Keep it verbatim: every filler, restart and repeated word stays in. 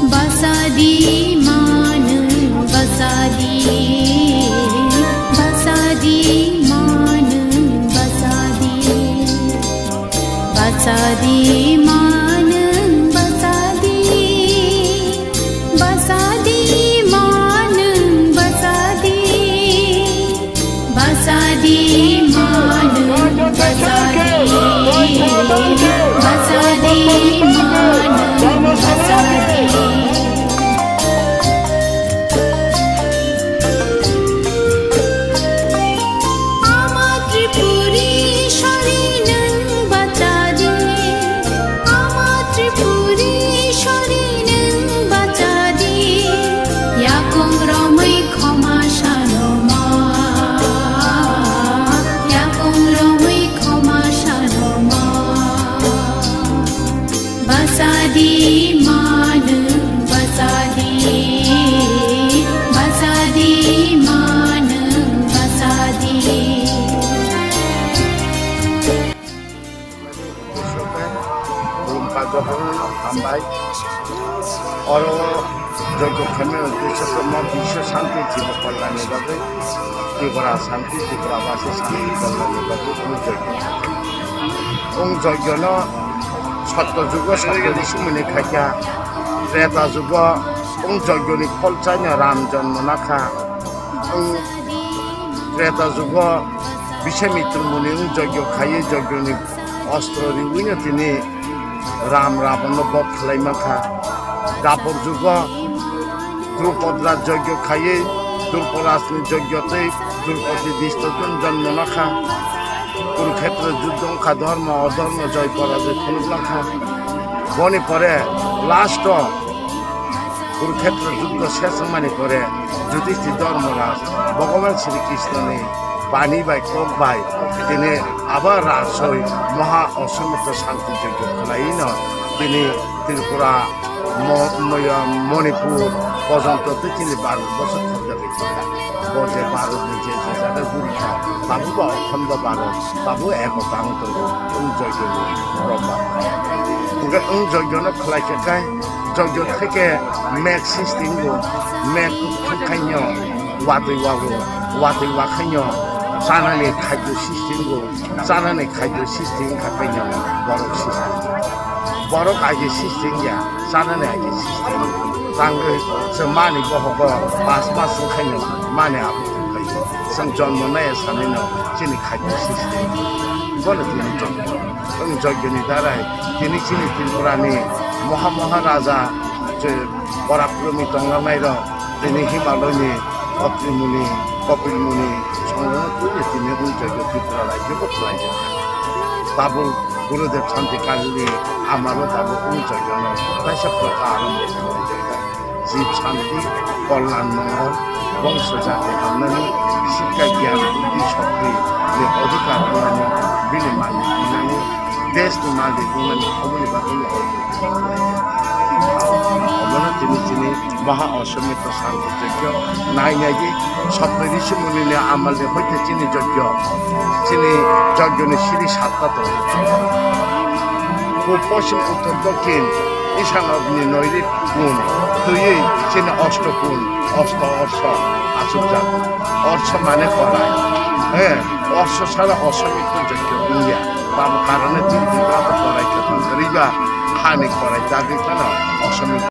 Basadi manung basadi, basadi manung basadi, basadi manung basadi, basadi manung basadi. Basadi manung basadi, basadi manung basadi. Ama Tripuri sori nung basadi, ama Tripuri sori nung basadi, yakung romwi khoma sano ma, yakung romwi khoma sano ma. Basadi manung basadi, basadi manung basadi. Khulumkha jotono hambai. Oro joto khaimani uddesyo khe mo biswa shanti jibo kalyanni bagwi, Tripura shanti, Tripura basi shanti kalyanni bagwi omo joto. Omo jotono sotto jugo sotto rishimuni khaikha, Treta jugo omo jotoni phol chaino Ram jonmo nakha. Omo Treta jugo Biswamitra muni wng jogyo khaiwi jogyoni ostro riwino tini Ram Ravanno bodh khlai mankha. Dapor jugo Drupad raj jogyo khaiwi Drupad rajni jogyo tei Drupadi Drishtadumno jonmo nakha. Kurukhetra juddho wngkha, dhormo odhormo joy porajoy phunuk langkha. Boni pore last o Kurukhetra juddho ses wngmani pore Yudhishthir Dharmaraj Bhagavan Sri Krishnoni bani bai kok bai tini abo rajsoi Maha Ashwamedh Shanti Jogyo khwlaino tini Tripura, Mo-, Moya-, Manipur porjonto tei chini Bharat borso khobjagwi tongkha. Bo je Bharatni je je jaga gurikha, tabukbo Akhando Bharat, tabuk ekota wng tongo, wng jogyoni borok ba. Hwnkhe wng jogyono khlai khe kai, jogyo theke meg system bo, meg thwngkhaino watwi wago, watwi wakhaino chanani khadyo system bo, chanani khadyo system wngkha kaino borok system. Borok aji system ya, chanani aji system. Tangwi chwng mani bohogo pas mas wngkhaino mani abo thwngkhaio. Chwng jonmo naiya sanino chini khadyo system. Bono tini jogyo. Wng jogyoni darai tini chini Tripurani moha moha raja je Borakrumi tonglangnai rok tini Himalayni Atri muni, Kopil muni, songrokno twiwi tini wng jogyo Tripura rajyo bo khlaijak. Tabuk Gurudev Shanti Kalini amalo tabuk wng jogyono kaisa prokha arombo khlaijak. Jib Shanti, Kalyan Mongol, bongso jati hamnani, sikka gyan buddhi shakti ni adhikar wngnani, bini manwi wngnani, desh ni malik wngnani, oboni bagwi no. Obono tini chini Maha Ashwamedh Shanti Jogyo nai nai di, Sotto Rishi Muni ni amal ni hoite chini jogyo, chini jogyo ni siri satta tongo. Pub, poschim, uttor, dokhin, Ishan Agni, Noirik, Kun, twiwi chini Osto Kun, Osto Orso achukjak. Orso mane korai. He, Orso sara Ashwamedh Jogyo wngya. Tamo karone chini Tripura to korai kwthang kwrwi ba, hani korai dagwi phano Ashwamedh